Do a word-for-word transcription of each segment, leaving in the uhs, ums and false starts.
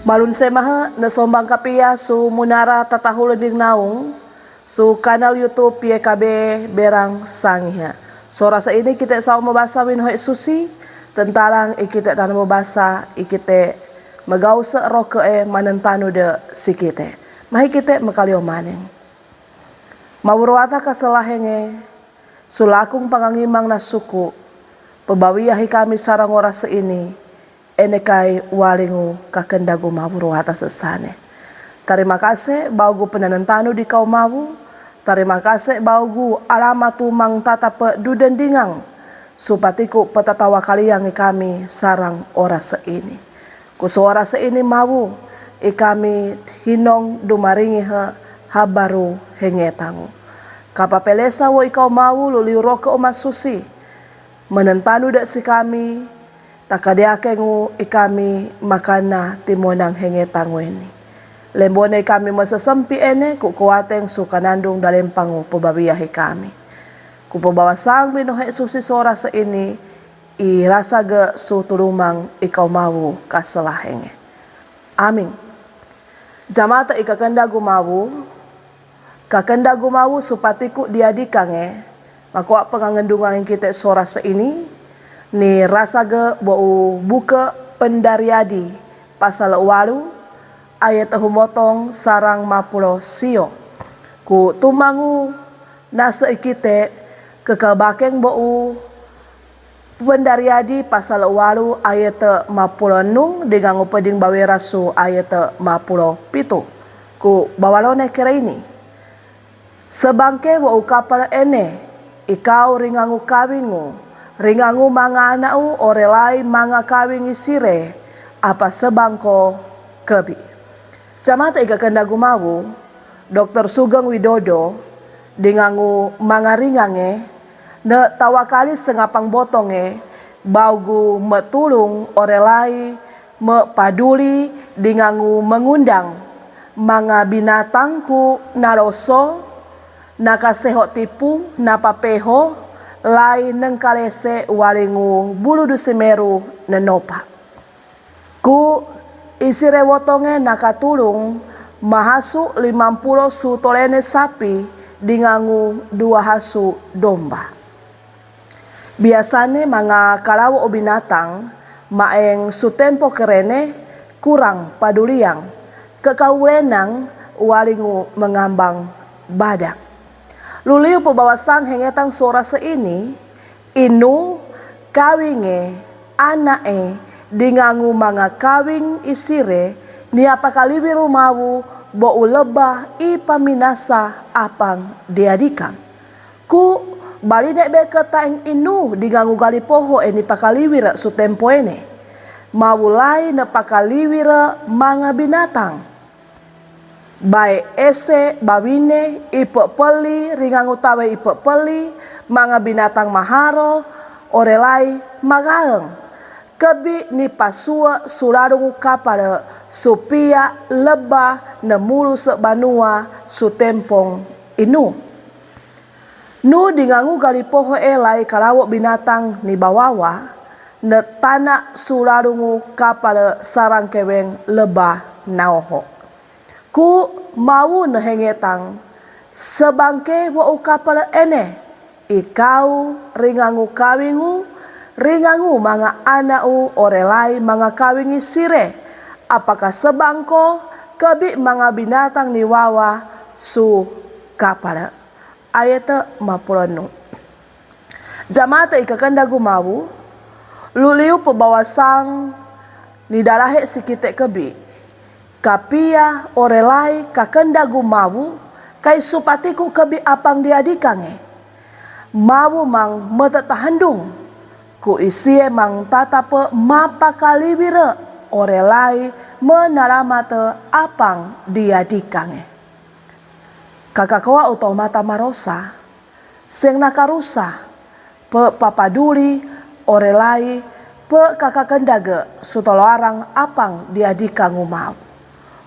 Malun semahe ne sombang kapia su munara tatahulun ding naung su kanal YouTube Y K B Berang Sangihe. Sora seini kite sau mebasa winohe susi tentalang ikite tanu mebasa ikite megause roke e manentanu de sikite. Mahi kite mekalio maning. Mawuruata kaselahenge sulakung pangangimang na suku, pebawiahi kami sarang ora seini, ene kai walingu kakendagu mawuruata sesane. Tarima kase baugu penanentanu di kau mawu, tarima kase baugu alama tumang tatape dudendingang, supatiku petatawakaliangi kami sarang ora seini. Ku suara seini mawu, ikami hinong dumaringi he habaru hengetangu. Kapapelesa wo ikau mawu luliu roke uma susi. Menentanu de sikami, takadiakengu ikami makana timonang hengetangu eni. Lembone ikami mesesempi ene ku kuateng sukanandung dalempangu pebawiahi kami. Ku pebawasang binohe susi suara seini, i rasa ge su tulumang ikau mawu kaselahenge. Amin. Jamata i kakendagu mawu, kakendagu mawu supatiku diadikange, makoa pengangendungang kite sora seini, ni rasa ge bou buke Pendariadi pasal walu ayat humotong sarang mapulo sio. Ku tumangu nase ikite kekabakeng bou Pendariadi pasal walu ayat mapulo nung dingangu peding bawera su ayat mapulo pitu. Ku bawalone kere ini. Sebangke wau kapal ene, ikau ringangu kawingu, ringangu manga anau orelai manga kawingi sire, apa sebangko kebi. Jamata ika kendagu mawu, Doktor Sugeng Widodo, dingangu mangaringange, ne tawakali sengapang botonge, baugu metulung orelai, mepaduli dingangu mengundang, manga binatangku naloso, nakaseho tipu, napapeho, lai nengkalese walingu bulu dusimeru nenopa. Ku isire wotonge nakatulung mahasu limampulo su tolene sapi dingangu dua hasu domba. Biasane manga kalawo binatang maeng su tempo kerene kurang paduliang kekaulenang walingu mengambang badang. Luliu pebawasang hengetang sora seini, inu, kawinge, anae, dingangu manga kawing isire, nia pakaliwi rumawu, bou lebah i paminasa apang diadikang. Ku baline be ketaeng inu dingangu galipoho eni pakaliwire su tempo ene. Mawu lai ne pakaliwire manga binatang. Bae ese bawine ipepeli ringangu tawe ipepeli manga binatang maharo orelai magaeng. Kebi ni pasue sulalungu kapale supia lebah ne mulu sebanua su tempong inu. Nu dingangu galipoho e lai kalawo binatang ni bawawa, ne tana sulalungu kapale sarang keweng lebah naoho. Ku mawu ne hengetang, sebangke wau kapale ene, ikau ringangu kawingu, ringangu manga anau orelai manga kawingi sire, apaka sebangko kebi manga binatang ni wawa su kapale. Ayat mapulo nu. Jamata ika kendagu mawu, luliu pebawasang ni dalahe sikite kebi. Kapia orelai kakendagu mawu, kai supatiku kebi apang diadikange. Mawu mang metetahendung, ku isie mang tatape mapakaliwire orelai menalamate apang diadikange. Kakakoa utomata marosa, seng nakarusa, pe papaduli, orelai, pe kakakendage sutoloarang apang diadikangu mawu.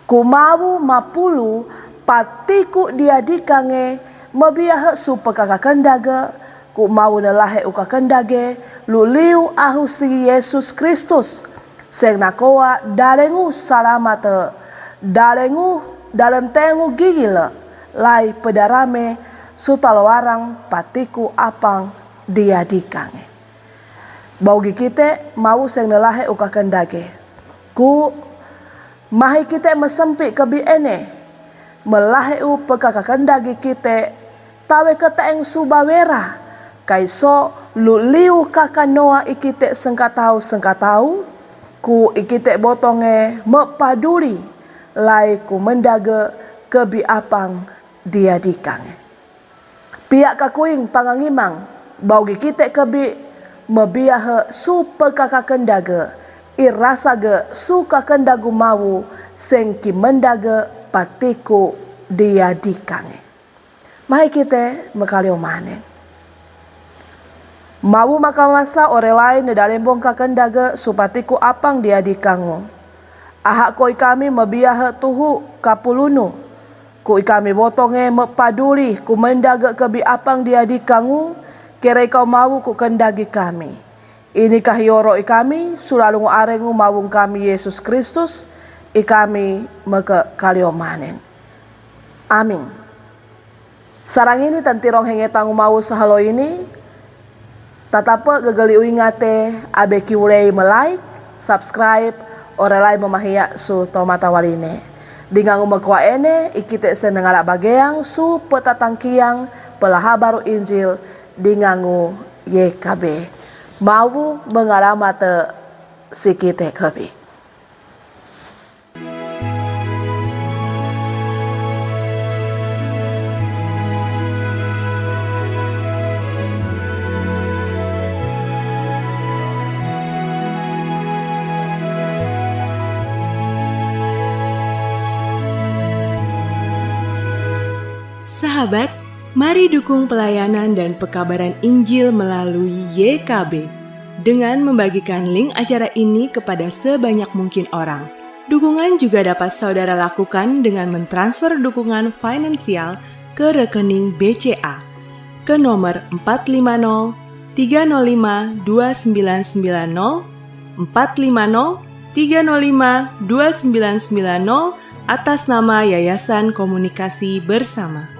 Ku mawu mapulu patiku diadikange mebiahe su pekakakendage, ku mawu nelahe ukakendage, luliu ahusi Yesus Kristus. Seng nakoa dalengu salamate, dalengu dalentengu gigile, lai pedarame sutaloarang patiku apang diadikange. Baugi kite mau seng nelahe ukakendage. Ku mahi kite mesempi kebi ene, melahe u pekakakendagi kite, tawe ketaeng subawera, kaiso luliu kakanoa ikite sengkatau-sengkatau, ku ikite botonge mepaduli, lai ku mendage kebi apang diadikange. Pia kakuing pangangimang, baugi kite kebi mebiahe supekakakendage, irasage sukakendagu mau sengki mendage patiku diadikange. Mahi kite mekalio mane. Mau makamasa orelai nedalembong kakendage supatiku apang diadikangu. Aha ko ikami mebiahe tuhu kapulunu. Ku ikami botonge mepaduli ku mendage kebi apang diadikangu, kerei kau mau ku kendagi kami. Ini kahioro ikami, sulalungu arengu mawung kami Yesus Kristus, ikami meke kaliomanen. Amin. Sarang ini tantirong hengetangu mau sahalo ini, tatape gegeli uingate abe kiulei me-like, subscribe, orelai memahia su tomata waline. Dingangu mekoa ene, ikite senengala bageang su petatangkiang pelaha baru Injil, dingangu Y K B. Mau mengalamate sikite kebi. Sahabat, mari dukung pelayanan dan pekabaran Injil melalui Y K B dengan membagikan link acara ini kepada sebanyak mungkin orang. Dukungan juga dapat saudara lakukan dengan mentransfer dukungan finansial ke rekening B C A ke nomor empat lima nol tiga nol lima dua sembilan sembilan nol, empat lima nol tiga nol lima dua sembilan sembilan nol, atas nama Yayasan Komunikasi Bersama.